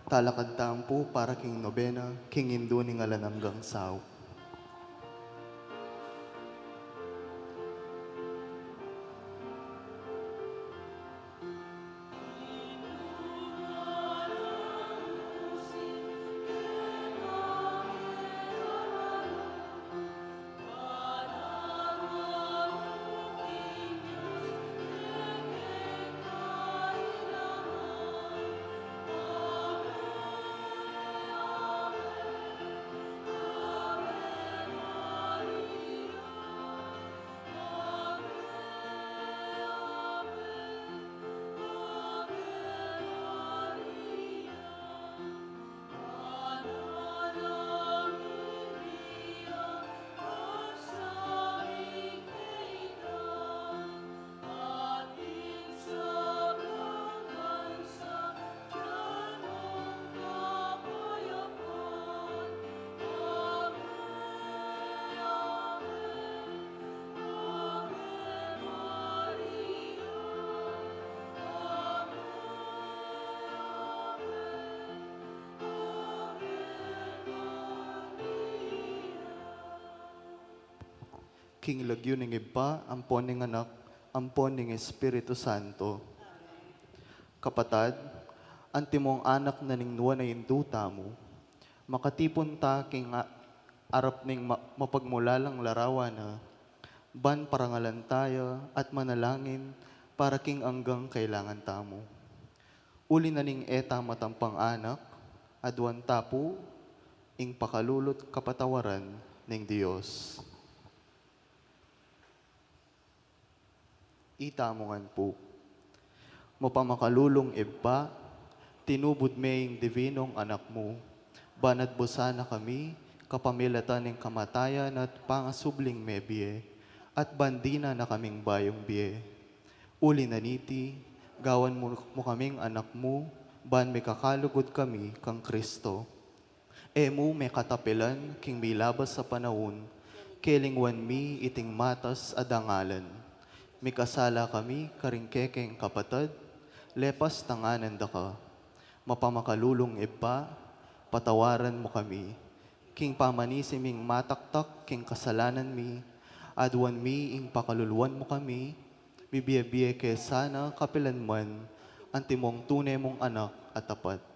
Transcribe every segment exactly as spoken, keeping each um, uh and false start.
Talakad tamu pu para king nobena, king Indu ning alang anggang saup. King lagyu ning Ibpa, ampon ning Anak, ampon ning Espiritu Santo. Kapatad, antimong anak na ning nuan a Indu tamu, makatipun ta king a-, arap ning ma-, mapagmulalang larawan na, ban parangalan ta ya at manalangin para king anggang kailangan tamu. Uli na ning e ta matampang anak, aduan ta pu ing pakalulu't kapatawaran ning Dios. Itamu ngan pu. Mapamakalulung Ibpa, tinubud me ing divinong Anak mu, ban atbusan na kami kapamilatan ning kamatayan at pangasubling mebie, at ban dinan na kaming bayung bie. Uli na niti, gawan mu, mu kaming anak mu, ban mikakalugud kami kang Kristo. E mu me katapilan king milabas a panaun, kelingwan mi iting matas a dangalan. Mikasala kami karing kekeng kapatad, lepas tanganan da ka. Mapamakalulung Ibpa, patawaran mu kami. King pamanisi ming mataktak king kasalanan mi, aduan mi ing pakaluluan mu kami, mibie-bie ke sana kapilan man, antimong tune mung anak a tapat.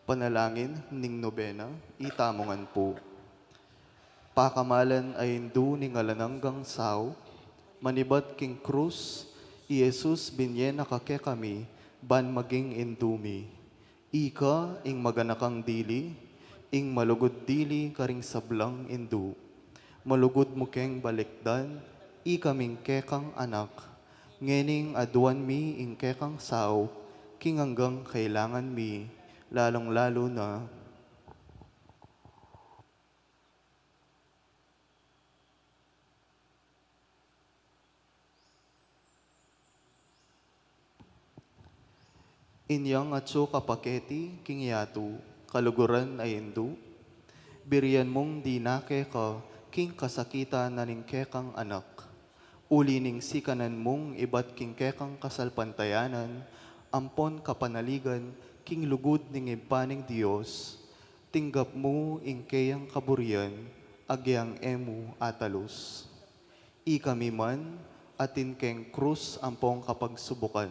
Panalangin ning nobena, itamu ngan pu. Pakamalan a Indu ning alang anggang sau, manibat king krus, i Jesus binye na ka kekami, ban maging Indu mi. Ika ing maganakang dili, ing malugud dili karing sablang indu. Malugud mu keng balikdan, ikaming kekang anak. Ngening aduan mi ing kekang sau, king anggang kailangan mi, lalung-lalu na inyang atyu ka pa keti king yatu, kaluguran a Indu, birian mung dinake ka king kasakitan na ning kekang anak. Uli ning sikanan mung ibat king kekang kasalpantayanan, ampon kapanaligan king lugud ning Ibpa ning Dios, tinggap mu ing keyang kaburian, agyang e mu atalus. Ikami man, atin keng krus ampong kapagsubukan.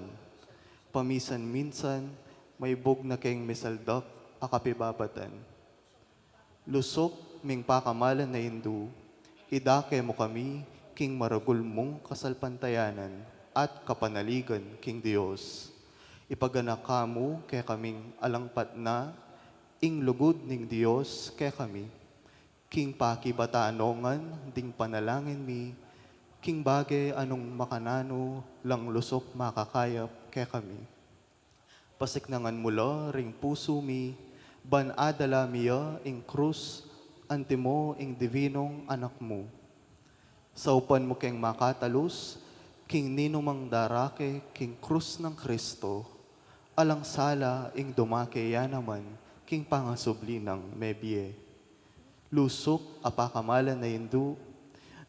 Pamisan-minsan, maibug na keng misaldak a kapibabatan. Lusuk ming pakamalan a Indu, idake mu kami king maragul mung kasalpantayanan at kapanaligan king Dios. Ipaganaka mu kekaming alang patna ing lugud ning Dios kekami. King pakibatan no ngan ding panalangin mi, king bage a nung makananu lang lusuk makakayap kekami. Pasiknangan mu la ring pusu mi, ban adala mi ya ing krus, antimo ing divinung anak mu. Saupan mu keng makatalus, king ninumang darake king krus nang Kristo, alang sala ing dumake ya naman king pangasubli nang mebie. Lusuk a pakamalan a Indu,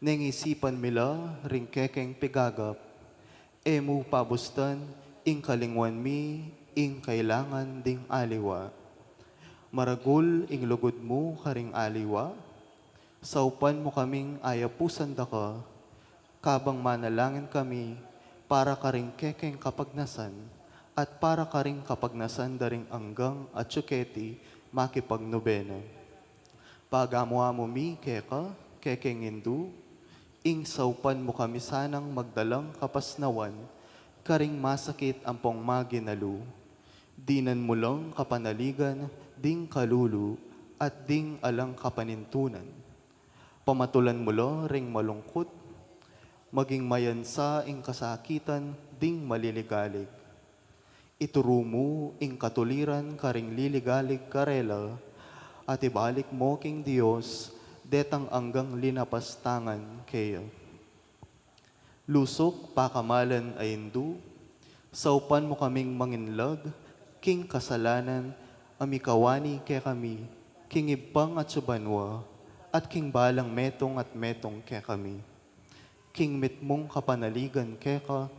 neng isipan mi la ring kekeng pigagap, e mu pabustan ing kalingwan mi ing kailangan ding aliwa. Maragul ing lugud mu karing aliwa, saupan mu kaming ayapusan da ka, kabang manalangin kami para karing kekeng kapagnasan at para karing kapagnasan da ring anggang atyu keti makipagnobena. Pagamu-amu mi keka, kekeng Indu, ing saupan mu kami sanang magdalang kapasnawan karing masakit ampong maginalu. Dinan mu lang kapanaligan ding kalulu at ding alang kapanintunan. Pamatulan mu la ring malungkut, maging mayansa ing kasakitan ding maliligalig. Ituru mu ing katuliran karing liligalig karela, at ibalik mu king Dios detang anggang linapastangan keya. Lusuk pakamalan a Indu, saupan mu kaming manginlag king kasalanan a mikawani kekami king Ibpang atsu banua at king balang metung at metung kekami. King mitmung kapanaligan keka,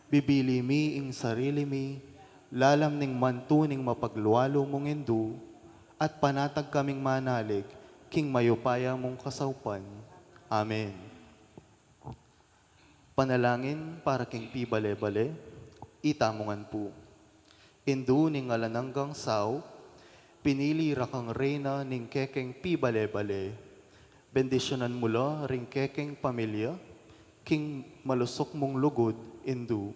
bibili mi ing sarili mi lalam ning mantu ning mapaglualu mung Indu, at panatag kaming manalig king mayupaya mung kasaupan. Amen. Panalangin para king pibale-bale, itamu ngan pu. Indu ning alang anggang sau, pinili ra kang reyna ning kekeng pibale-bale. Bendisyunan mu la ring kekeng pamilya, king malusuk mung lugud, Indu.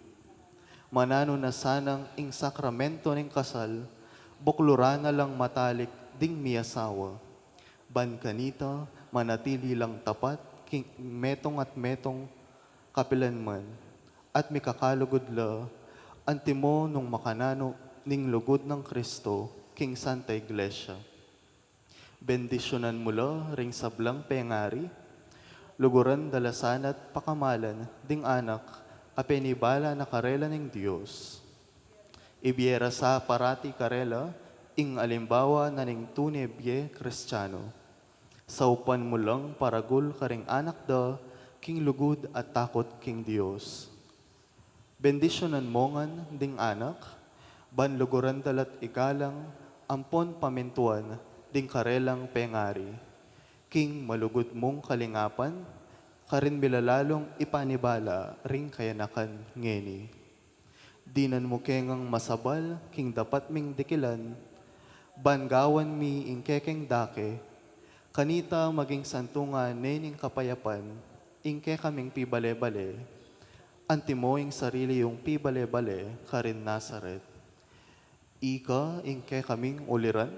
Mananu na sanang ing sakramento ning kasal, bukluran na lang matalik ding miasawa. Ban kanita, manatili lang tapat king metung at metung kapilanman, at mikakalugud la, antimo nung makananu ning lugud nang Kristo king Santa Iglesia. Bendisyunan mu la ring sablang pengari, luguran da la sana't pakamalan ding anak a penibala na karela ning Dios. Ibie ra sa parati karela ing alimbawa na ning tune bie Kristiano. Saupan mu lang paragul karing anak da king lugud at takut king Dios. Bendisyunan mu ngan ding anak, ban luguran da la't igalang ampon pamintuan ding karelang pengari. King malugud mung kalingapan, karin mi la lalung ipanibala ring kayanakan ngeni. Dinan mu ke ngang masabal king dapat ming dikilan, Ban gawan mi ing kekeng dake, kanita maging santungan ne ning kapayapan ing kekaming pibale-bale, antimo ing sarili yung pibale-bale karin Nazaret. Ika ing kekaming uliran,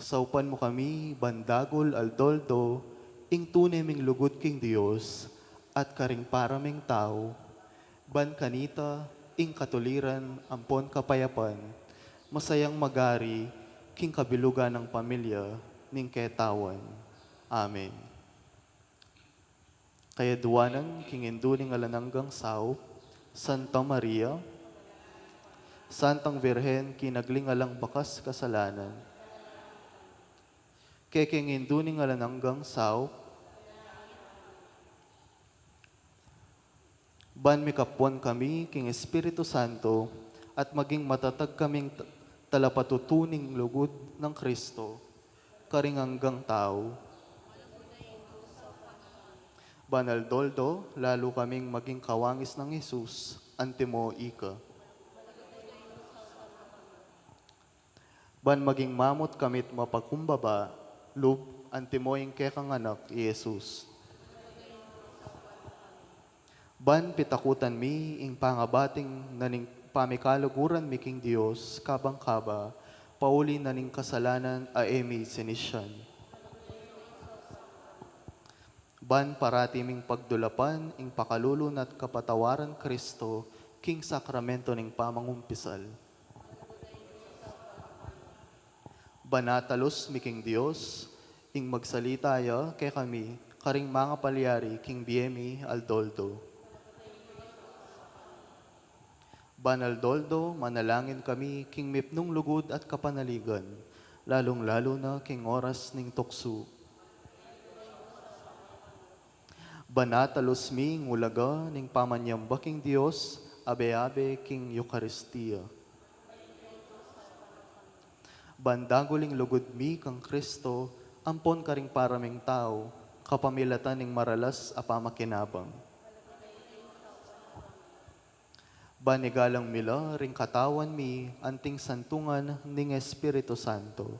saupan mu kami ban dagul aldo-aldo ing tune ming lugud king Dios at karing para ming tau, ban kanita ing katuliran ampon kapayapan, masayang magari king kabilugan nang pamilya ning ketawan. Amen. Kayaduanan king Indu ning alang anggang saup, Santa Maria, Santang Virgen, kinagling alang bakas kasalanan. Kekeng Indu ning alang anggang saup, ban mikapwan kami king Espiritu Santo, at maging matatag kaming t-, talapatutu ning lugud nang Kristo, karing anggang tau. Ban aldo-aldo, lalu kaming maging kawangis nang Jesus, antimo ika. Ban maging mamut kami't mapakumbaba lub, antimo ing kekang Anak, i Jesus. Ban pitakutan mi ing pangabating na ning pamikaluguran mi king Dios, kabang kaba, pauli na ning kasalanan a e mi sinisian. Ban parati ming pagdulapan ing pakalulu na't kapatawaran Kristo king sakramento ning pamangumpisal. Ban atalus mi king Dios, ing magsalita ya kekami, karing mangapalyari king bie mi aldo-aldo. Ban aldo-aldo, manalangin kami king mipnung lugud at kapanaligan, lalung-lalu na king oras ning tuksu. Ban atalus mi ing ulaga ning pamanyamba king Dios, abe-abe king Eukaristia. Ban dagul ing lugud mi kang Kristo, ampon karing para ming tau, kapamilatan ning maralas a pamakinabang. Ban igalang mi la ring katawan mi anting santungan ning Espiritu Santo.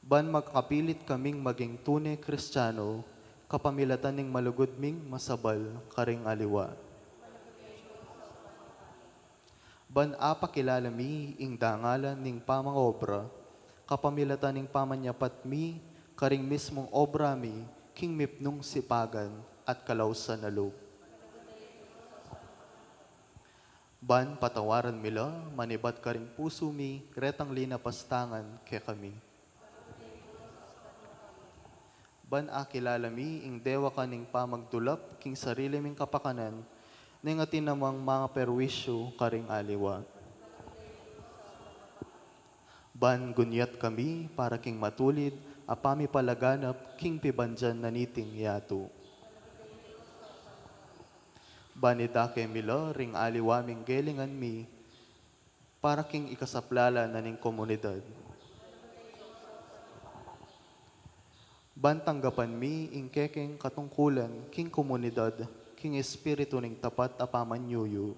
Ban makapilit kaming maging tune Kristiano, kapamilatan ning malugud ming masabal karing aliwa. Ban apakilala mi ing dangalan ning pamangobra, kapamilatan ning pamanyapat mi karing mismung obra mi king mipnung sipagan at kalausan a lub. Ban patawaran mi la manibat karing pusu mi retang linapastangan kekami. Ban akilala mi ing dewakan ning pamagdulap king sarili ming kapakanan, neng atin namang mangaperwisyu karing aliwa. Ban gunyat kami para king matulid a pamipalaganap king pibandian na niting yatu. Ban idake mi la ring aliwa ming gelingan mi, para king ikasaplala na ning komunidad. Ban tanggapan mi ing kekeng katungkulan king komunidad, king espiritu ning tapat a pamanyuyu.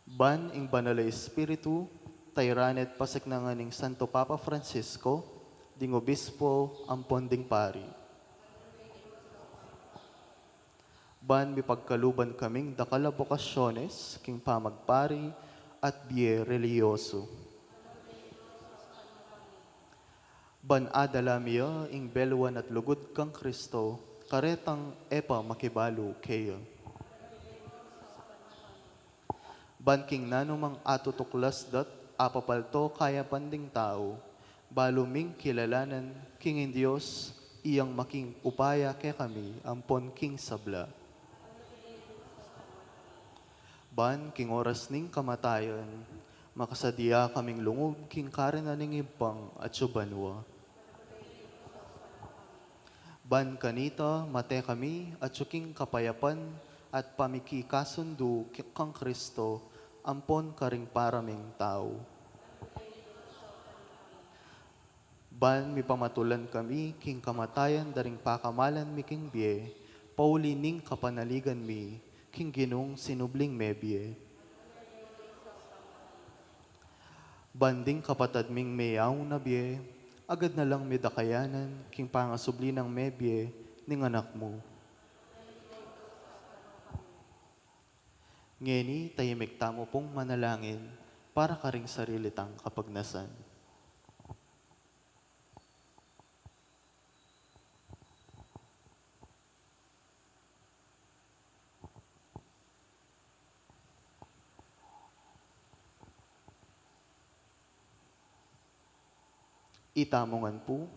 Ban ing Banal a Espiritu, tayran at pasiknangan ning Santo Papa Francisco, ding obispo, ampon ding pari. Ban mipagkaluban kaming dakal a bokasyones king pamagpari at bie relihiyoso. Ban adala mi ya ing beluan at lugud kang Kristo, karetang e pa makibalu keya. Ban king nanumang atutuklas da't apapalto kayapan ding tau, balu ming kilalanan king ing Dios, iyang making upaya kekami ampon king sabla. Ban king oras ning kamatayan, makasadya kaming lungub king karne ning Ibpang atsu banua. Ban kanita mate kami atsu king kapayapan at pamikikasundu ki-, kang Kristo ampon karing para ming tau. Ban mipamatulan kami king kamatayan da ring pakamalan mi king bie, pauli ning kapanaligan mi king Ginung sinubling mebie. Ban ding kapatad ming meyaun a bie, agad na lang mi da kayanan king pangasubli nang mebie ning Anak mu. Ngeni, tahimik tamu pung manalangin para karing sarili tang kapagnasan. Itamu ngan pu,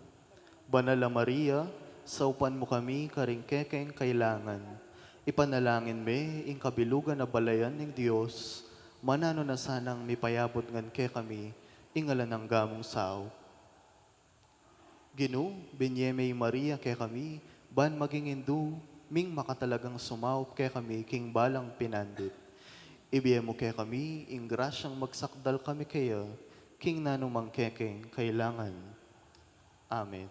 Banal a Maria, saupan mu kami karing kekeng kailangan. Ipanalangin me ing kabilugan a balayan ning Dios, mananu na sanang mipayabut ngan kekami ing alang angga mung saup. Ginu, binye me i Maria kekami, ban maging indu ming makatalagang sumaup kekami king balang pinandit. Ibie mu kekami ing grasyang magsakdal kami keya king nanumang kekeng kailangan. Amen.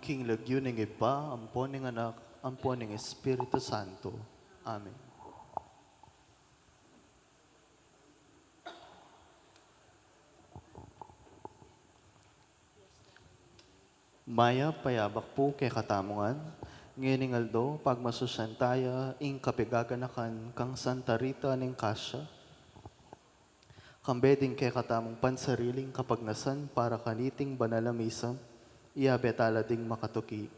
King lagyu ning Ibpa, ampo ning Anak, ampo ning Espiritu Santo. Amen. Mayap a yabak pu kekatamu ngan. Ngening aldo, pagmasusyan taya ing kapigaganakan kang Santa Rita ning Cascia. Kambe ding kekatamung pansariling kapagnasan para kaniting banal a misa, iyabe tala ding makatuki.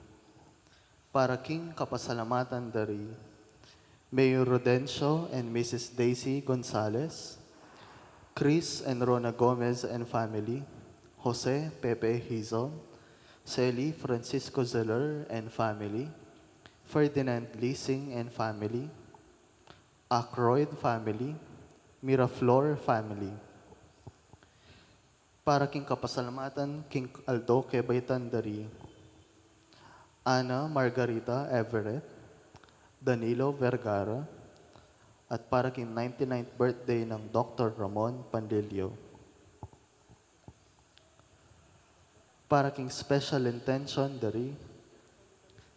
Para king kapasalamatan dari Mayor Rodencio and Missus Daisy Gonzalez, Chris and Rona Gomez and family, Jose Pepe Hizon, Sally Francisco Zeller and family, Ferdinand Lising and family, Ackroyd family, Miraflor family. Para king kapasalamatan king aldo kebaitan dari Ana Margarita Everett, Danilo Vergara, at para king ninety-ninth birthday nang Doktor Ramon Panlilio. Para king special intention dari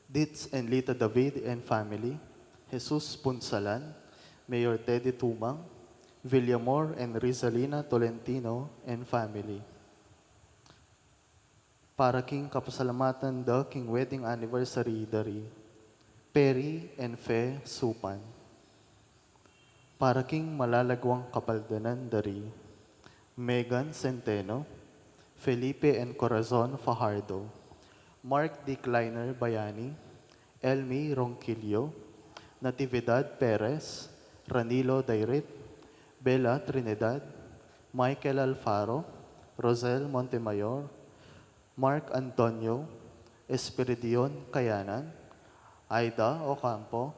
Ditz and Lita David and family, Jesus Punsalan, Mayor Teddy Tumang, Villamor and Rizalina Tolentino and family. Para king kapasalamatan da king wedding anniversary da ri Perry and Fe Supan. Para king malalaguang kapaldanan da ri Megan Centeno, Felipe and Corazon Fajardo, Mark D. Kleiner Bayani, Elmi Ronquillo, Natividad Perez, Ranilo Dairit, Bella Trinidad, Michael Alfaro, Rosel Montemayor, Mark Antonio Espiridion Kayanan, Aida Ocampo,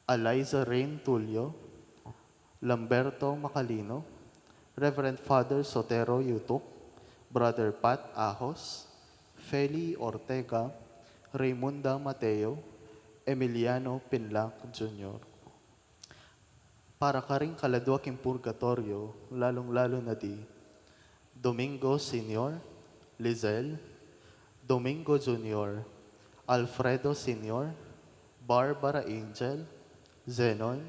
Eliza Rain Tulio, Lamberto Macalino, Reverend Father Sotero Yutuk, Brother Pat Ahos, Feli Ortega, Raymunda Mateo, Emiliano Pinlac Junior. Para karing kaladua king purgatoryo, lalung-lalu na di Domingo Senior, Lizelle, Domingo Junior, Alfredo Senior, Barbara Angel, Zenon,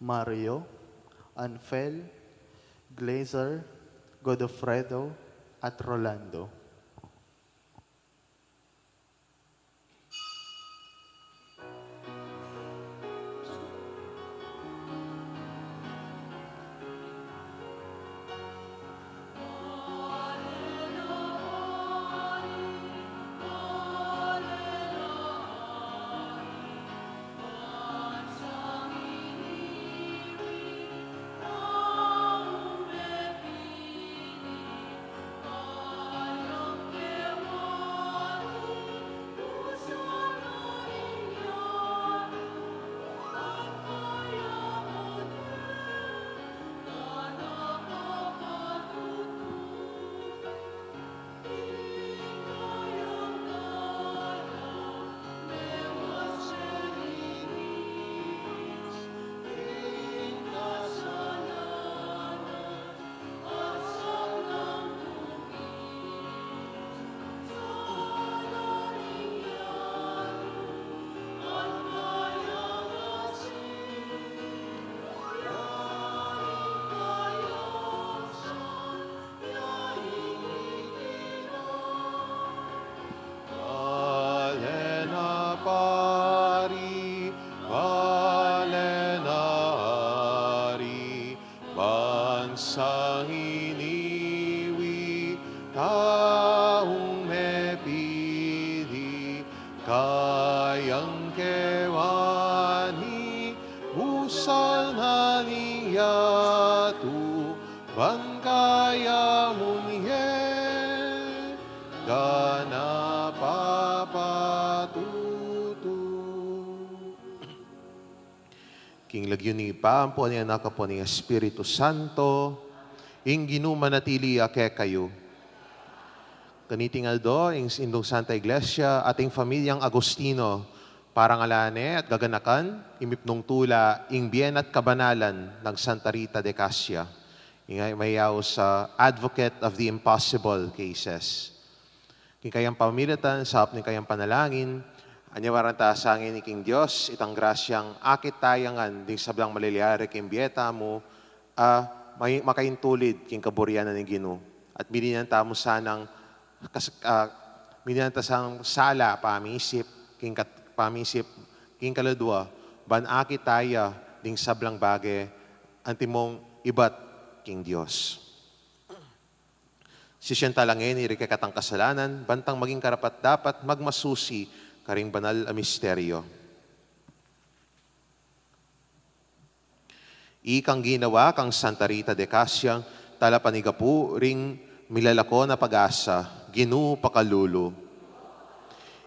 Mario, Anfel, Glazer, Godofredo, at Rolando. Bale na pari, bale na ari, bansang iniwi, taung mepili, kayang kewani, busal na ning yatu, ban kaya mu ne, gana papatutu. King lagyu ning Ibpa, ampo ning Anak, ampo ning Espiritu Santo, ing Ginu manatili ya kekayu. Kaniting aldo, ing Indung Santa Iglesia, ating Familyang Agustino, parangalan ne at gaganakan, ing mipnung tula, ing bie na't kabanalan nang Santa Rita de Casia. Ing mayaus a Advocate of the Impossible Cases. King kayang pamilatan, saup ning kayang panalangin, anyawaran ta sa ngeni king Dios, itang grasyang akit taya ngan ding sablang malilyari king bie tamu, a, may, makaintulid king kaburian na ning Ginu. At milinan tamu sanang kas-, a, milinan ta sanang sala, pamisip, king kat-, pamisip, king kaladua, ban akit taya ding sablang bage, antimong ibat king Dios. Sisian tala ngeni ring kekatang kasalanan, ban tang maging karapat-dapat magmasusi karing banal a misteryo. Ikang ginawa kang Santa Rita de Casia, talapanigapu ring milalako na pag-asa, Ginu pakalulu.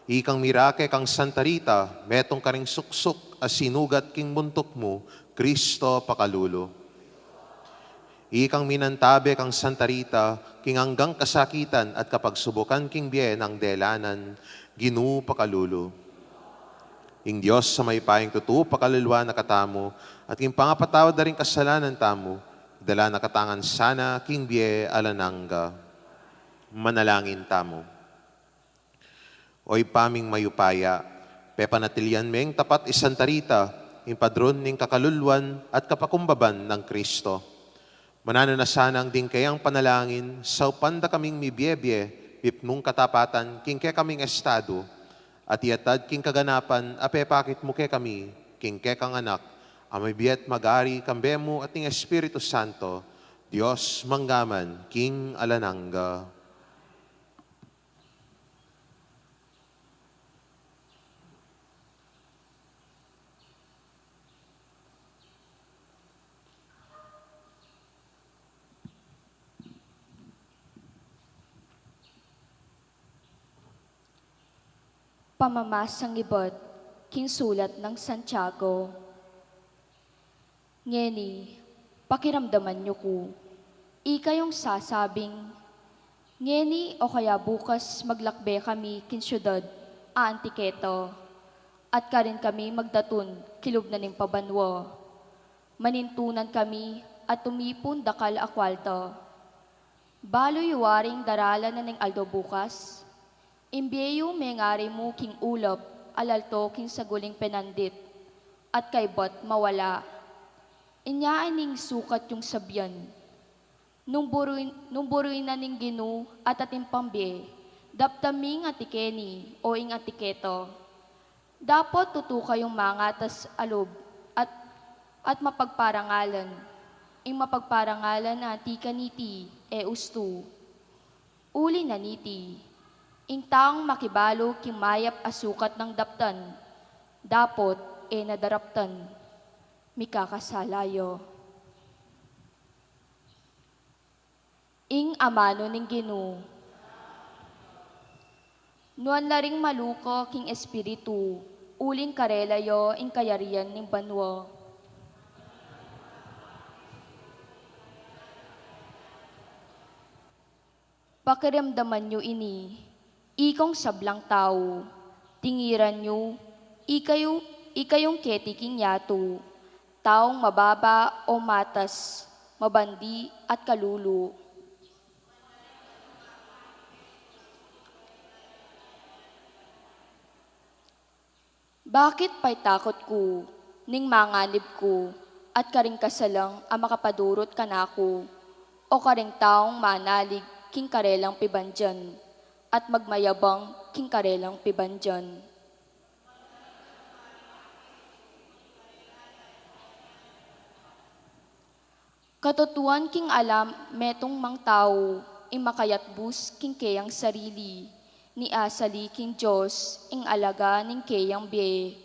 Ikang mirake kang Santa Rita, metung karing suksuk a sinugat king buntuk mu, Kristo pakalulu. Ikang minantabe kang Santa Rita, king anggang kasakitan at kapagsubukan king bie nang delanan, Ginu pakalulu. Ing Dios a mayupayang tutu pakaluluan na katamu, at king pangapatawad da ring kasalanan tamu, idala na katamu ngan sana king bie alang angga. Manalangin tamu. O Ibpa ming mayupaya, pepanatilian meng tapat i Santa Rita, ing padron ning kakaluluan at kapakumbaban nang Kristo. Mananu na sanang ding kayang panalangin, saupan da kaming mibiebie Ipnung katapatan king kekaming estadu, at iatad king kaganapan a pepakit mu kekami, king kekang Anak, a mabie at magari kambe mu at ning Espiritu Santo, Dios mangga man king alang angga. Pamamasang ibat king sulat nang Santiago. Ngeni, pakiramdaman yu ku. Ikayung sasabing, "Ngeni o kaya bukas maglakbe kami king siudad a Antiketo, at karin kami magdatun kilub na ning pabanua. Manintunan kami at tumipun dakal a kualta." Balu yu waring daralan na ning aldo bukas? Ing bie yu mengari mu king ulap a lalto king saguling penandit, at kaybat mawala. Inya ining sukat yung sabian. Nung buruy, nung buruy na ning Ginu at atin pang bie, daptan mi ing Antikeni o ing Antiketo. Dapot tutu kayung mangatas a lub at, at mapagparangalan. Ing mapagparangalan a anti kaniti e ustu. Uli na niti, ing taung makibalu king mayap a sukat nang daptan, dapot e na daraptan. Mikakasala yu. Ing amanu ning Ginu. Nuan la ring maluka king espiritu, uling karela ya ing kayarian ning banua. Pakiramdaman yu ini, ikong sablang tau, tingiran yu, ikayu, ikayung keti king yatu, taung mababa o matas, mabandi at kalulu. Bakit paitakut ku, ning manganib ku, at karing kasalang a makapadurut kanaku, o karing taung manalig king karelang pibandian, at magmayabang king karelang pibandian? Katutuan king ala metung mang tau, ing makayatbus king keyang sarili, ni asali king Dios, ing alaga ning keyang bie.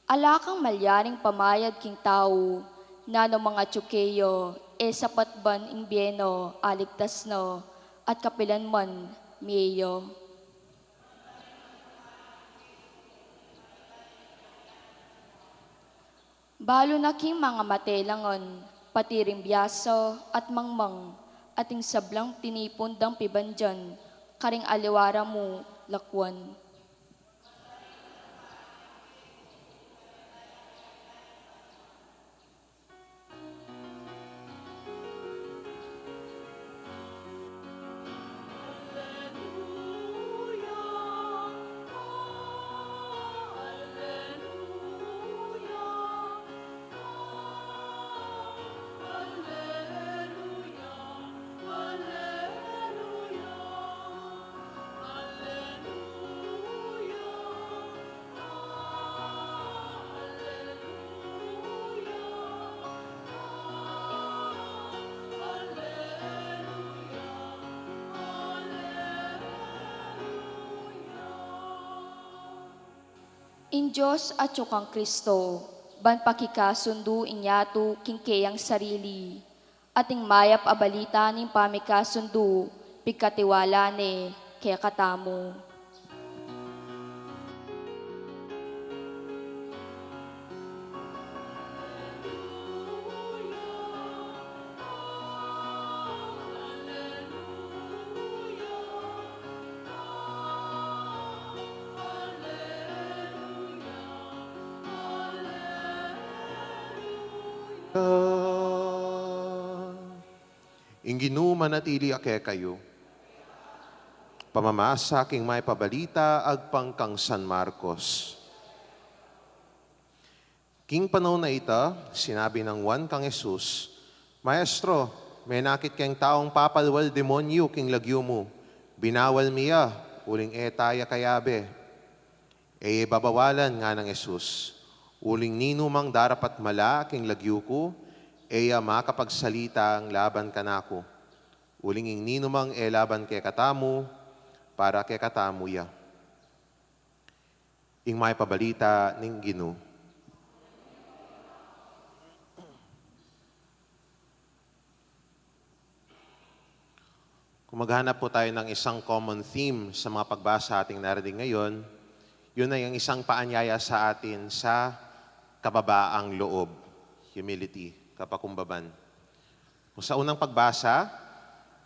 Ala kang malyaring pamayad king tau, nanu mang atyu keya, e sapat ban ing bie na, aligtas na, at kapilan man, mie ya. Balu na king mangamate la ngan, pati ring biasa at mangmang, at ing sablang tinipun dang pibandian, karing aliwa ra mu lakuan. Ing Dios atyu kang Kristo, ban pakikasundu ing yatu king keyang sarili, at ing mayap a balita ning pamikasundu, pigkatiwala ne kekatamu. Ing Ginu manatili ya kekayu. Pamamasa king Mayap a Balita agpang kang San Marcos. King panaun a ita, sinabi nang Juan kang Jesus, "Maestro, menakit keng taung papalwal demonyu king lagyu mu. Binawal mi ya, uling e ta ya kayabe. E ya babawalan, nganang Jesus. Uling ninumang darapat mala king lagyu ku, e ya makapagsalitang laban kanaku. Uling ing ninumang e laban kekatamu, para kekatamu ya. Ing mayap a balita ning Ginu. Kung maghanap po tayo ng isang common theme sa mga pagbasa ating narinig ngayon, yun ay ang isang paanyaya sa atin sa kababaang loob, humility, kapakumbaban. Kung sa unang pagbasa,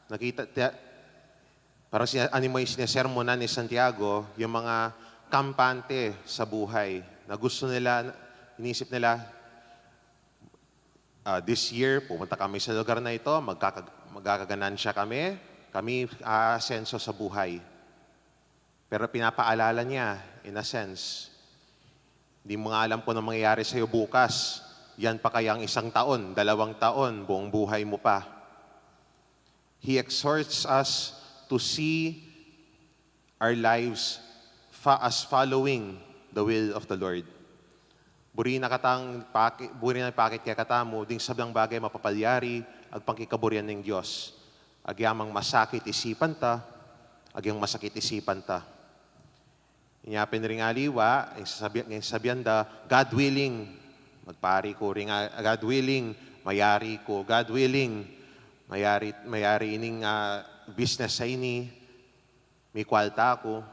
nakita, tiya-, parang siya, ano mo yung sinisermonan ni Santiago, yung mga kampante sa buhay na gusto nila, inisip nila, "Ah, this year, pumunta kami sa lugar na ito, magkakag-, magkakaganansya kami, kami aasenso sa buhay." Pero pinapaalala niya, in a sense, "Di mo nga alam kung anong mangyayari sa'yo bukas. Yan pa kayang isang taon, dalawang taon, buong buhay mo pa." He exhorts us to see our lives fa-, as following the will of the Lord. Buri na katang paki-, buri na pakit kekatamu, ding sablang bagay mapapalyari agpang king kaburian ning Dios. Agyamang masakit isipan ta, agyang masakit isipan ta. Inya pin ring aliwa, ing sasabi-, ing sasabian da, "God willing, magpari ku ring a-, God willing, mayari ku, God willing, mayari, mayari ining, ah, business a ini, mikwalta ku."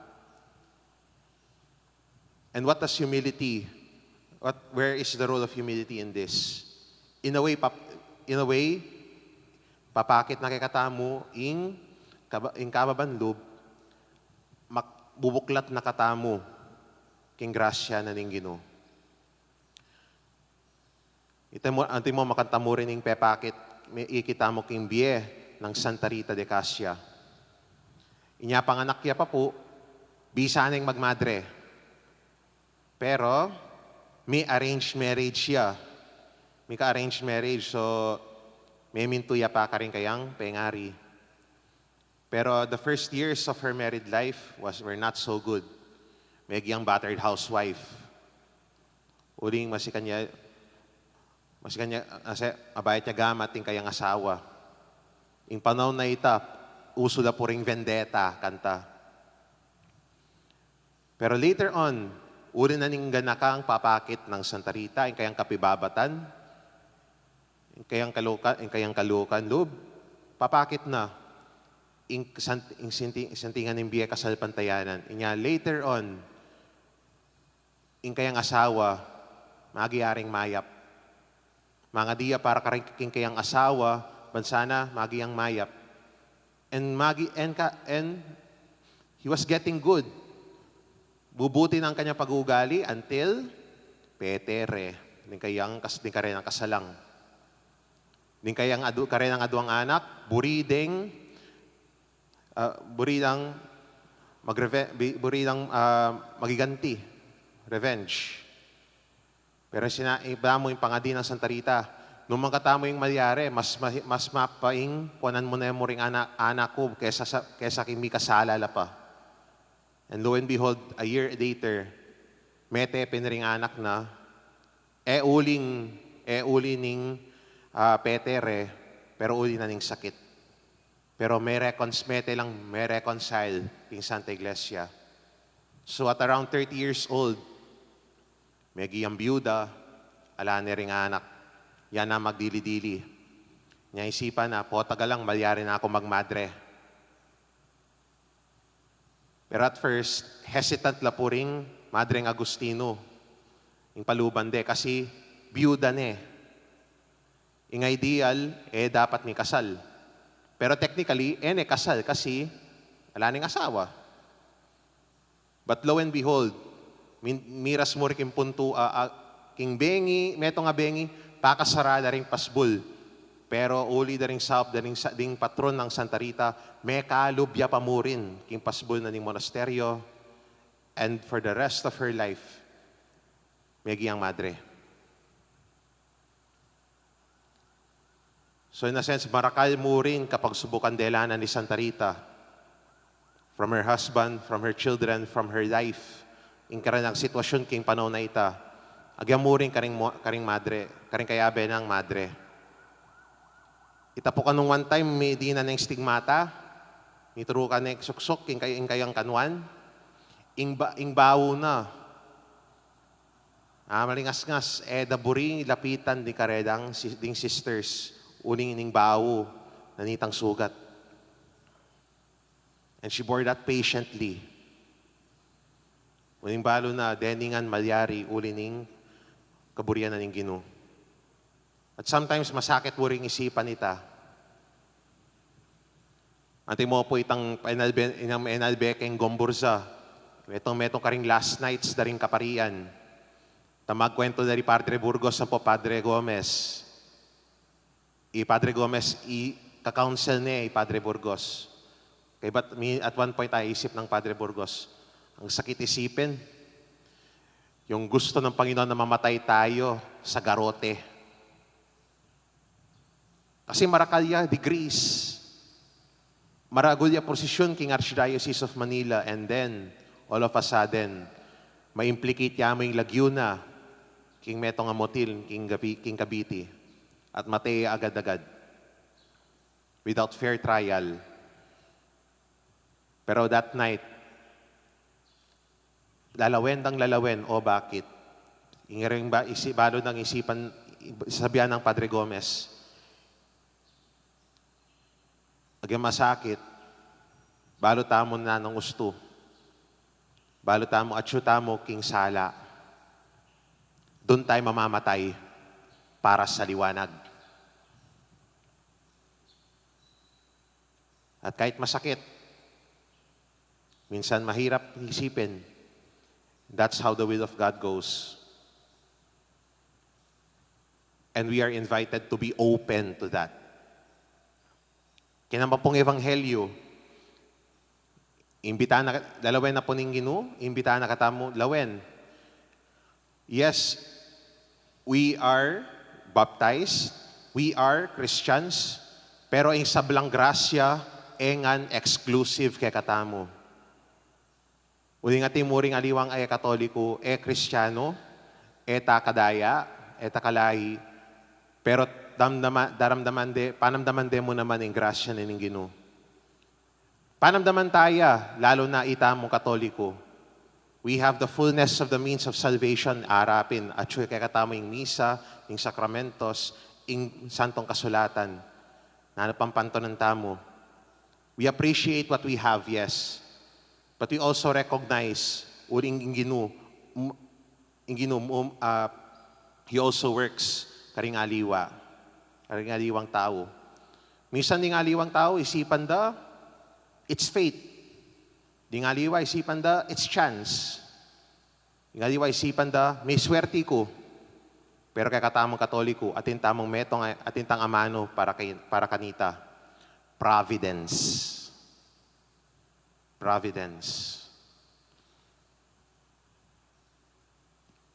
And what does humility, what, where is the role of humility in this? In a way, pap-, in a way, papakit na kekatamu ing kaba-, ing kababan lub, mak-, bubuklat na katamu king grasya na ning Ginu. Ita mu, anti mu makanta mu rin ing pepakit, mi-, ikit tamu king bie nang Santa Rita de Casia. Inya panganak ya pa pu, bisa neng magmadre. Pero, mi-arranged marriage ya. Mika-arranged marriage, so, memintu ya pa karing kayang pengari. Pero the first years of her married life was, were not so good. Meagyang battered housewife. Uling masikan ya, masikan ya, kasi abayat ya gamat ing kayang asawa. Ing panaun a ita, usu la pu ring vendetta, kanta. Pero later on, uli na ning ganakang papakit nang Santa Rita, ing kayang kapibabatan, ing kayang kaluka-, ing kayang kalukan lub, papakit na ing san-, ing sinti-, ing santingan ning bie kasalpantayanan. Inya later on, ing kayang asawa, maging mayap. Mangadi ya para karing king kayang asawa, ban sana maging mayap. And magi-, and ka-, and he was getting good. Bubuti na ing kanyang pag-uugali until petere, ding kayang kas-, ding karenang kasalang. Ding kayang adu-, karenang aduang anak, buri deng, ah, buri dang magreve-, bi-, buri dang, ah, magiganti, revenge. Pero sina-, iba mu ing pangadi nang Santa Rita, "Nung man katamu ing malyari, mas mahi-, mas mapaing kuanan mu ne mu ring ana-, anak ku kesa sa, kesa king mikasala la pa." And lo and behold, a year later, mete pin ring anak na, e uling, e uli ning, ah, petere, pero uli na ning sakit. Pero me-recon-, mete lang, me-reconcile king Santa Iglesia. So at around thirty years old, meging byuda, ala ne ring anak, ya na magdili-dili. Nya isipan na, "Pota galang, malyari na ku magmadre." Pero at first, hesitant la pu ring Madreng Agustino, ing paluban de, kasi byuda ne. Ing ideal, e dapat mikasal. Pero technically, e ne kasal kasi ala neng asawa. But lo and behold, min-, miras mu rin king puntu, a, a, king bengi, metung a bengi, pakasara da ring pasbul. Pero uli da ring saup da ring sa-, ding patron nang Santa Rita, mekalub ya pa mu rin king pasbul na ning monasteryo, and for the rest of her life, meging madre. So, in a sense, marakal mu rin kapagsubukan dela na ni Santa Rita. from her husband, from her children, from her life, ing karelang sitwasyun king panaun a ita. Agyamu rin karing mo-, karing madre, karing kayabe nang madre. Ita pu kanung one time, mi-, dinan neng stigmata, mituru ka neng suksuk, ing kay-, ing kayang kanwan, ing ba-, ing bau na. Ah, malingasngas, e da buri lapitan ding karelang si-, ding sisters, uling ning bau na nitang sugat. And she bore that patiently. Uling balu na, deningan malyari, uli ning kaburian na ning Ginu. At sometimes, masakit wuring isipan ita. Antimo pu itang N L B, inang N L B keng Gomburza. Metung, metung karing last nights da ring kaparian. Tamag kwento na ri Padre Burgos ampo Padre Gomez. I Padre Gomez, i-counsel ne i Padre Burgos. Kaybat mi, at one point, ay isip nang Padre Burgos, ang sakit isipin, yung gusto ng Panginoon na mamatay tayo sa garote. Kasi marakal ya degrees. Maragul ya posisyun king Archdiocese of Manila, and then, all of a sudden, ma-implicate ya mu ing Laguna, king metung a motel, king Gabi-, king Cavite, at matey agad-agad, without fair trial. Pero that night, lalawen dang lalawen, o bakit? Ing ring ba, isi-, balu nang isipan, sabian nang Padre Gomez, agyan masakit, balu tamu nanung ustu. Balu tamu, atyu tamu king sala. Dun tayo mamamatay para sa liwanag. At kahit masakit, minsan mahirap isipin, that's how the will of God goes. And we are invited to be open to that. Kinaman pung ebanghelyo, imbita na, lalawen na pu ning Ginu, imbita na katamu lawen. Yes, we are baptized, we are Christians, pero ing sablang grasya, e ngan exclusive kekatamu. Uling atin mu ring aliwang e Katoliko, e Kristiyano, e ta kadaya, e ta kalahi, pero damdama-, daramdaman de, panamdaman de mu naman ing grasya na ning Ginu. Panamdaman taya, lalu na itamung Katoliko. We have the fullness of the means of salvation, arapin, atyu kekatamu ing misa, ing sakramentos, ing santong kasulatan. Nanu pang pantanan tamu. We appreciate what we have, yes. But we also recognize, uling ing Ginu, m-, ing Ginu, um, ah, he also works karing aliwa, karing aliwang tau. Minsan ding aliwang tau, isipan da, it's fate. Ding aliwa, isipan da, it's chance. Ding aliwa, isipan da, miswerti ku. Pero kekatamung Katoliko, atin tamung metung, atin tang amanu para kay-, para kanita. Providence. Providence.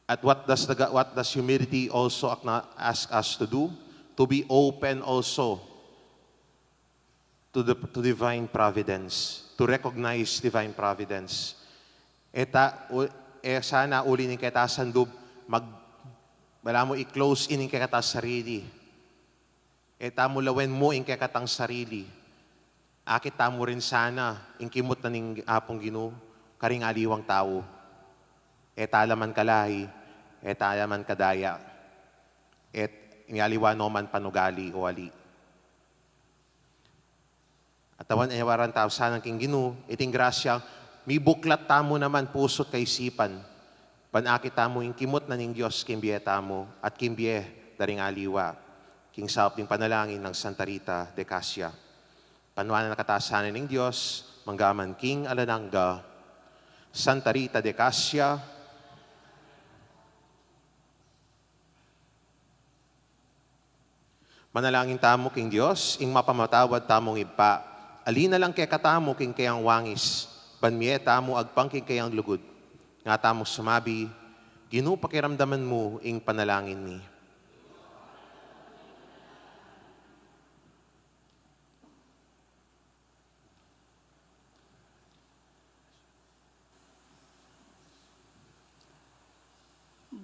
At what does the, what does humility also acknow-, ask us to do? To be open also to the, to divine providence, to recognize divine providence. E ta, u-, e sana uli ning keta sandub mag-, balamu i-close in ing kekatang sarili. E tamu lawen mu ing kekatang sarili. Akit tamu rin sana ing kimut na ning Apung Ginu karing aliwang tau. E ta la man kalahi, e ta la man kadaya. E ing aliwa no man panugali o ali. At awan e waran tau sana king Ginu, iting grasya, mibuklat tamu naman pusu't kaisipan. Ban akit tamu ing kimut na ning Dios king bie tamu at king bie da ring aliwa. King saup ding panalangin nang Santa Rita de Casia. Panuan na kata sana ning Dios, mangga man king alang angga. Santa Rita de Casia, manalangin tamu king Dios, ing mapamatawad tamung Ibpa. Ali na lang kekatamu king keyang wangis, ban mie tamu agpang king keyang lugud. Nga tamu sumabi, Ginu, pakiramdaman mu ing panalangin mi.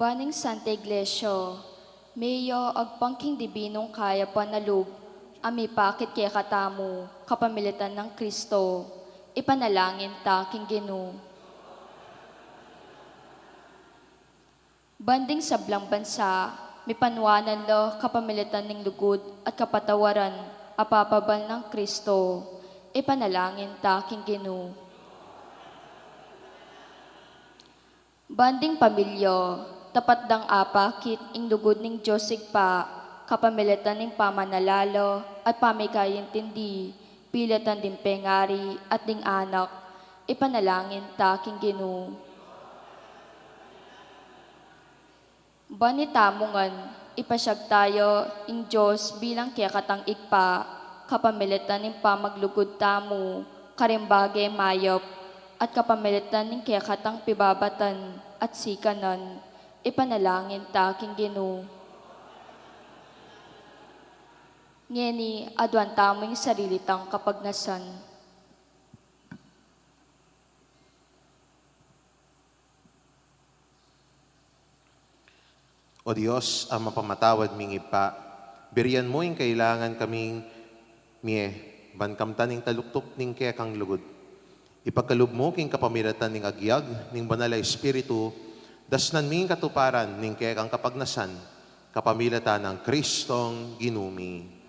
Ban ing Santa Iglesia, meyagpang king dibinung kayapan a lub a mipakit kekatamu kapamilatan nang Kristo, ipanalangin ta king Ginu. Ban ding sablang bansa, mipanwanan la kapamilatan ning lugud at kapatawaran a papabal nang Kristo, ipanalangin ta king Ginu. Ban ding pamilya, tapat dang apakit ing lugud ning Dios Ibpa, kapamilatan ning pamanalala at pamikaintindi, pilatan ding pengari at ding anak, ipanalangin ta king Ginu. Ban itamu ngan, ipasiag ta ya ing Dios bilang kekatang Ibpa, kapamilatan ning pamaglugud tamu karing bage mayap, at kapamilatan ning kekatang pibabatan at sikanan, ipanalangin ta king Ginu. Ngeni, aduan tamu ing sarili tang kapagnasan. O Dios, a mapamatawad ming Ibpa, birian mu ing kailangan kaming mie, ban kamtan ing taluktuk ning kekang lugud. Ipagkalub mu king kapamilatan ning agyag ning Banal a Espiritu, dasnan mi ing katuparan ning kekang kapagnasan, kapamilatan nang Kristong Ginu mi.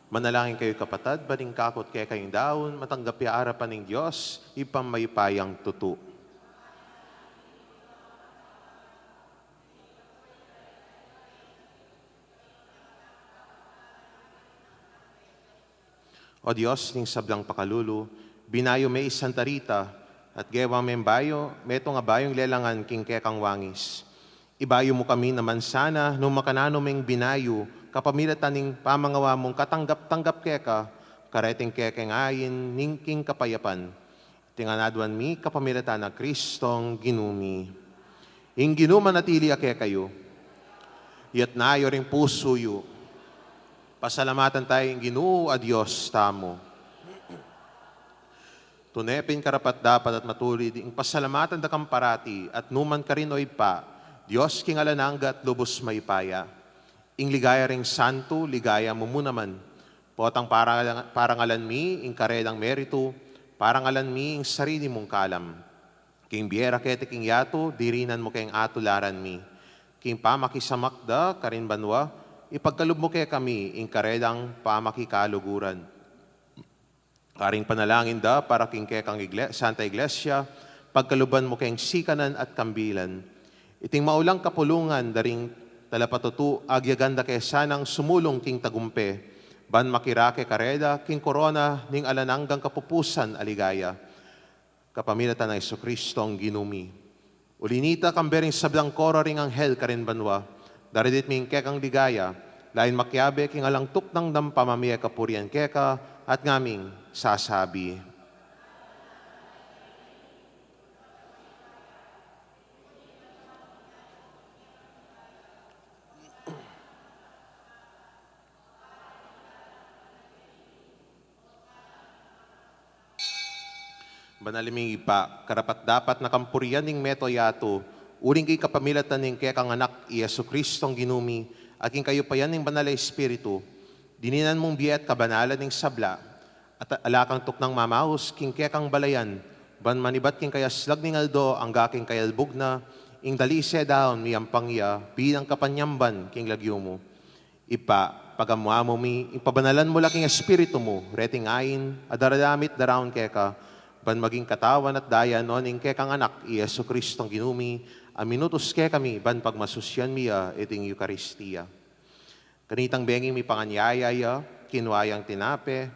Manalangin kayu, kapatad, ban ing kakut kekayung daun matanggap ya arapan ning Dios, Ibpang mayupayang tutu. O Dios ning sablang pakalulu, binayu me i Santa Rita, at gewa meng bayu, metung a bayung lelangan king kekang wangis. Ibayu mu kami naman sana nung makananu meng binayu, kapamilatan ning pamangawa mung katanggap-tanggap keka, kareting kekeng ain ning king kapayapan. Iti ngan aduan mi kapamilatan na Kristong Ginu mi. Ing Ginu manatili ya kekayu. Iyatas yu ring pusu yu. Pasalamatan taya ing Ginu a Dios tamu. Tune pin karapat-dapat at matulid ing pasalamatan da kang parati at nukarin man, O Ibpa, Dios king alang angga at lubus mayupaya. Ing ligaya ring santu, ligaya mu mu naman. Potang parang-, parangalan mi ing karelang meritu, parangalan mi ing sarili mung kalam. King bie ra keti king yatu, dirinan mu keng atularan mi. King pamakisamak da karin banua, ipagkalub mu kekami ing karelang pamakikaluguran. Karing panalangin da para king kekang igle-, Santa Iglesia, pagkaluban mu keng sikanan at kambilan. Iting maulang kapulungan da ring talapatutu, agyagan da ke sanang sumulung king tagumpe, ban makirake karela king korona ning alang anggang kapupusan a ligaya. Kapamilatan nang Jesucristong Ginu mi. Uli na nita, kambe ring sablang koro ring anghel karin banua, daradit mi ing kekang ligaya, lain makiabe king alang tuknang dang pamamie kapurian keka, at ngaming sasabi. Banal ming Ibpa, karapat-dapat na kang purian ing meto yatu, uling king kapamilatan ning kekang Anak, i Jesucristong Ginu mi, at king kayupayan ning Banal a Espiritu, dininan mung bie at kabanalan ning sabla, at ala kang tuknang mamaus king kekang balayan, ban manibat king kayaslag ning aldo angga king kayalbug na, ing dalise daun miyampang ya, bilang kapanyamban king lagyu mu. Ibpa, pagamu-amu mi, ing pabanalan mu la king Espiritu mu, reting ain a dararamit daraun keka, ban maging katawan at daya no ning kekang Anak, i Jesucristong Ginu mi, a minutus kekami, ban pagmasusyan mi ya, iting Eukaristia. Kanitang bengi mipanganyaya ya, kinua yang tinape,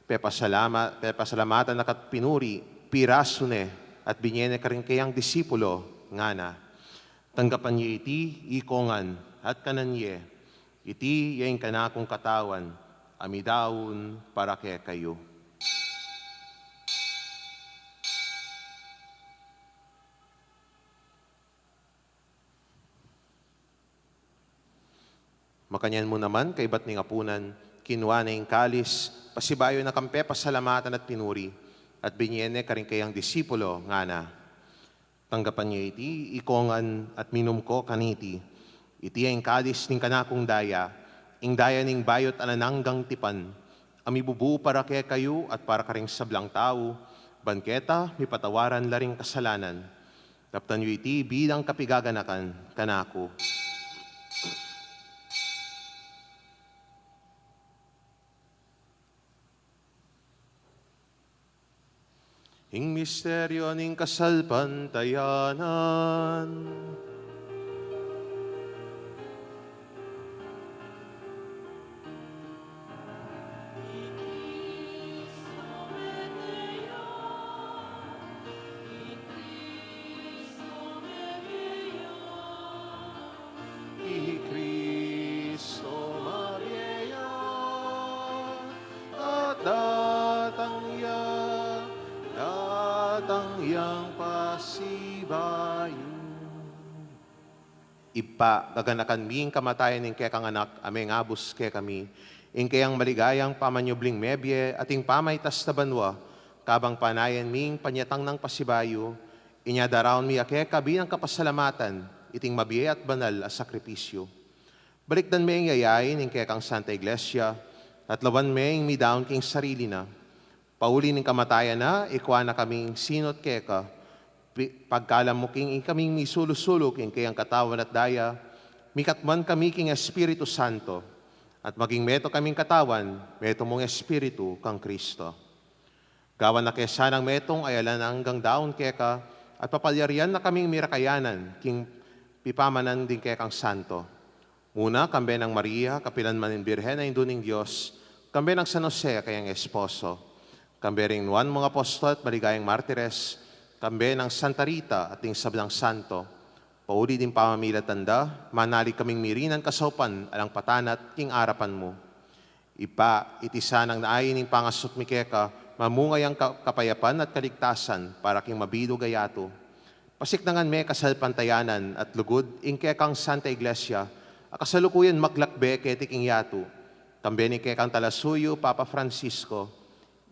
pepasalama-, pepasalamatan na ka't pinuri, pirasu ne, at binie ne karing kayang disipulo, ngana: Tanggapan ye iti, ikongan, at kanan ye. Iti ya ing kanakung katawan, a midaun para kekayu. Makanyan mu naman, kaybat ning apunan, kinua ne ing kalis, pasibayu na kang pepasalamatan at pinuri, at binie ne karing kayang disipulo, ngana: Tanggapan ye iti, ikongan, at minum ko kaniti. Iti ya ing kalis ning kanakung daya, ing daya ning bayu't alang anggang tipan, a mibubu para kekayu at para karing sablang tau, ban keta mipatawaran la ring kasalanan. Daptan yu iti bilang kapigaganakan kanaku. Ing misteryu ning kasalpantayanan. I Kristo mabie ya, at datang ya, datang yang pasibayu. Ibpa, gaganakan mi ing kamatayan ning kekang Anak a mengabus kekami, ing kayang maligayang pamanyubling mebie at ing pamaitas na banua, kabang panayan mi ing panyatang nang pasibayu, inya daraun mi ya keka bilang kapasalamatan, iting mabie at banal a sakripisyu. Balikdan me ing yayain ning kekang Santa Iglesia, at lawan me ing midaun king sarili na. Pauli ning kamatayan na, ikua na kaming sinut keka, pi-, pagkalam mu king ikaming misulu-sulu king kayang katawan at daya, mikatmuan kami king Espiritu Santo, at maging meto kaming katawan, meto mung Espiritu kang Kristo. Gawan na ke sanang metung a alang anggang daun keka, at papalyarian na kaming mirakayanan king pipamanan ding kekang santo. Muna, kambe nang Maria, kapilan man ning Birhen a Indu ning Dios, kambe nang San Jose, kayang esposo, kambe ring nuan mung apostol at maligayang martires, kambe nang Santa Rita at ding sablang santo, pauli ding pamamilatan da, manalig kaming mirinan kasaupan alang patanat king arapan mu. Ibpa, iti sanang naain ning pangasut mi keka, mamunga yang ka-, kapayapan at kaligtasan para king mabilug a yatu. Pasiknangan me kasalpantayanan at lugud ing kekang Santa Iglesia, a kasalukuyan maglakbe keti king yatu, kambe ning kekang talasuyu, Papa Francisco,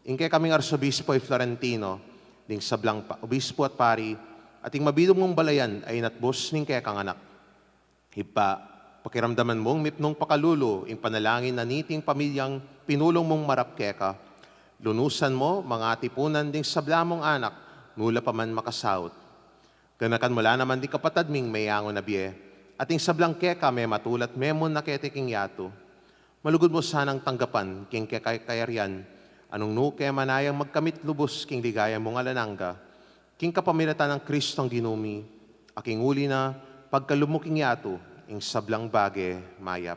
ing kekaming Arsobispo y Florentino, ding sablang pa-, obispo at pari, at ing mabilug mung balayan a inatbus ning kekang anak. Ibpa, pakiramdaman mung mipnung pakalulu ing panalangin na niting pamilyang pinulung mung marap keka. Lunusan mu, mangatipunan ding sabla mung anak, nu la pa man makasaut. Ganakan mu la naman ding kapatad ming meyangu na bie, at ing sablang keka mematulat memuna keti king yatu. Malugud mu sanang tanggapan king kekayarian, a nung nu ke manayang magkamit lubus king ligaya mung alang angga, king kapamilatan nang Kristong Ginu mi, a king uli na, pagkalub mu king yatu, ing sablang bage mayap.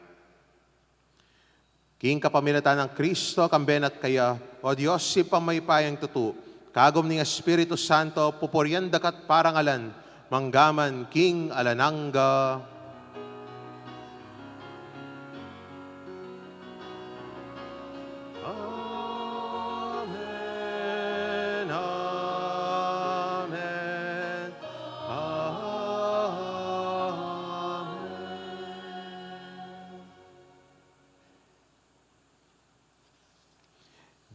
King kapamilatan nang Kristo, kambe na at kaya, O Dios, Ibpang mayupayang tutu, kagum ning Espiritu Santo, pupurian da ka at parangalan, mangga man king alang angga. Amen, amen, amen.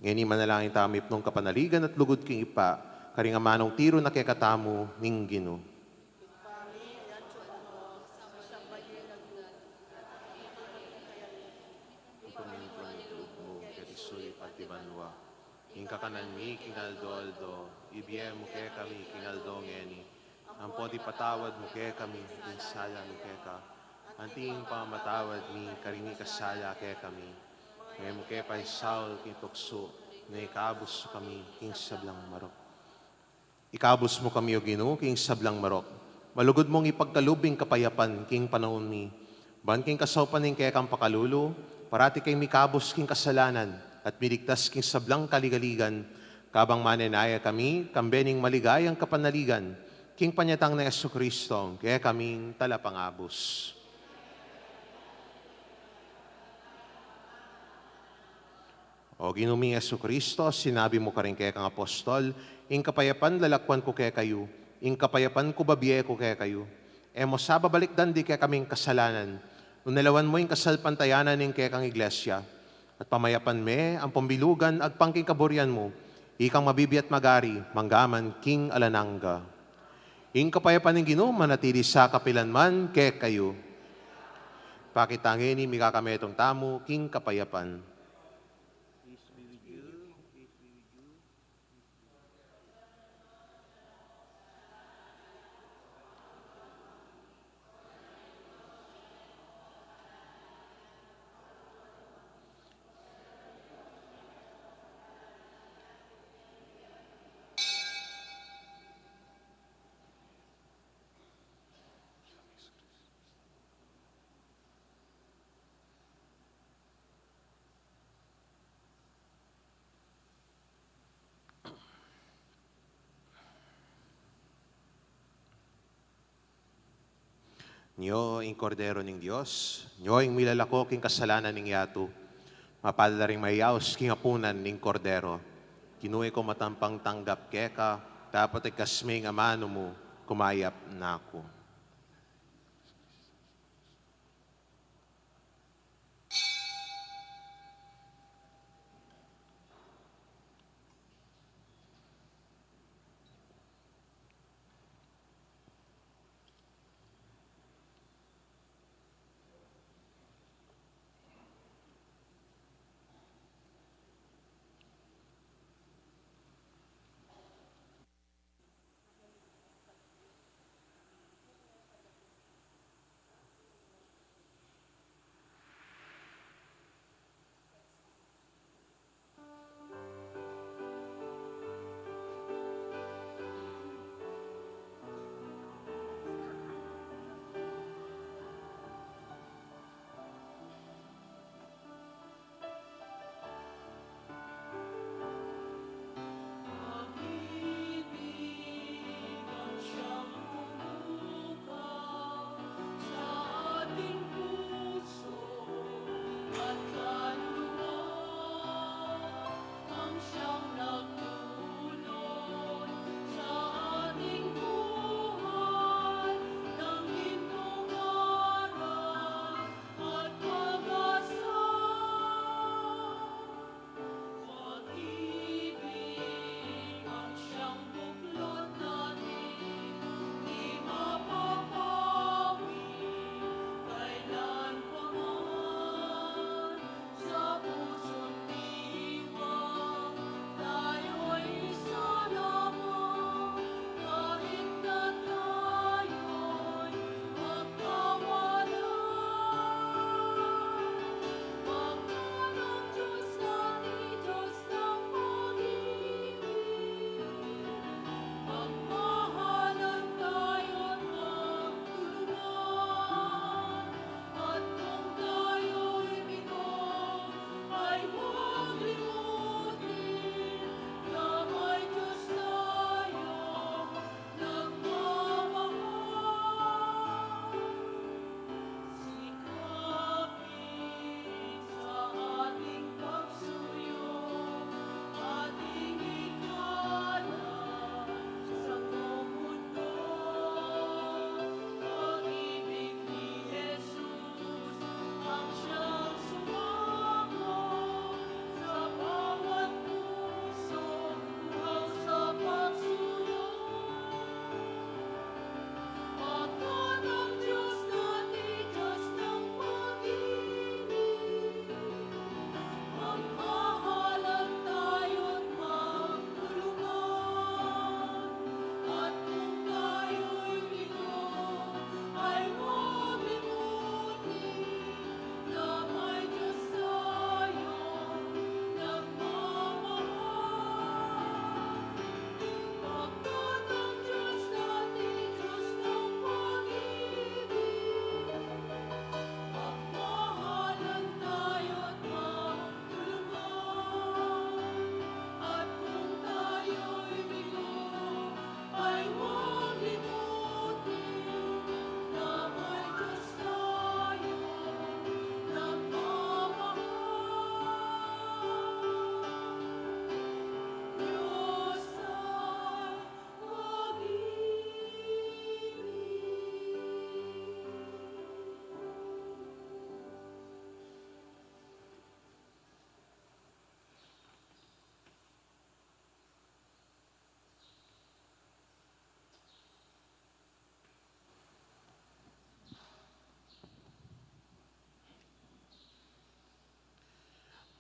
Ngeni manalangin tamu mipnung kapanaligan at lugud king Ibpa, karing amanung tiru na kekatamu ning Ginu. Ing pamintun ning lub mu keti sulip anti banua. Ing kakanan mi king aldo-aldo, ibie mu kekami king aldo ngeni. Ampon ipatawad mu kekami ing sala mi keka, anti ing pamamatawad mi karing mikasala kekami. E mu ke paisaul king tuksu, nune ikabus mu kami king sablang marok. Ikabus mu kami, O Ginu, king sablang marok. Malugud mung ipagkalub ing kapayapan king panaun mi. Ban king kasaupan ning kekang pakalulu, parati keng mikabus king kasalanan at miligtas king sablang kaligaligan, kabang manenaya kami kambe ning maligayang kapanaligan king panyatang nang Jesucristo, kekaming Talapangabus. O Ginu ming Jesucristo, sinabi mu karing kekang apostol, ing kapayapan lalakwan ku kekayu, ing kapayapan ku babie ku kekayu. E mu sa babalikdan ding kekaming kasalanan, nune lawan mu ing kasalpantayanan ning kekang Iglesia, at pamayapan me ampon bilugan agpang king kaburian mu, ikang mabibie at magari, mangga man king alang angga. Ing kapayapan ning Ginu manatili sa kapilan man kekayu. Pakit tang ngeni mikakametung tamu king kapayapan. Nyo ing Kordero ning Dios, nyo ing milalako king kasalanan ning yatu. Mapalad la ring mayaus king apunan ning Kordero. Ginu, e ku matampang tanggap keka, dapot ikasme ing amanu mu, kumayap na ku.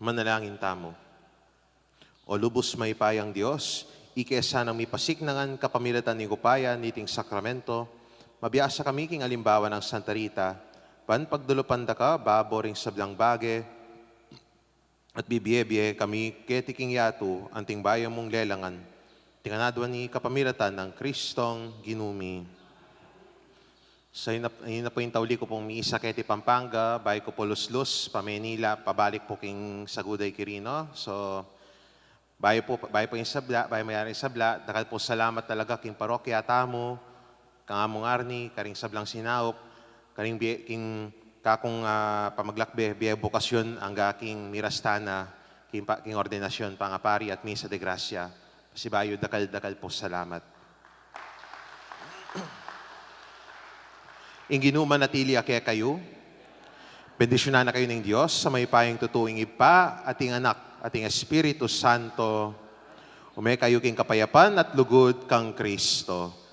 Manalangin tamu. O lubus mayupayang Dios, ika sanang mipasiknangan kapamilatan ning upaya niting sakramento, mabiasa kami king alimbawa nang Santa Rita, ban pagdulupan da ka babo ring sablang bage, at bibie-bie kami keti king yatu, anting bayu mung lelangan. Tinganadwan ni kapamilatan nang Kristong Ginu mi. So, yun na, yun na po yung tauli ko pong misa keti Pampanga, bayu ko po luslus pa Manila, pabalik po king Saguday, Quirino. So, bayu po, bayu po yung sabla, bayu mayari yung sabla, dakal po salamat talaga king parokya tamu, kang Among Arnie, karing sablang sinaup, karing bie, king kakung, ah, pamaglakbe, bie bokasyon, angga king mirastana, king pa, king ordinasyon, pangapari at misa de gracia. Pasibayu, dakal-dakal po salamat. Ing Ginu manatili ya kekayu. Bendisyunan na kayu ning Dios, a mayupayang tutu, ing Ibpa, at ing Anak, at ing Espiritu Santo. Ume kayu king kapayapan at lugud kang Kristo.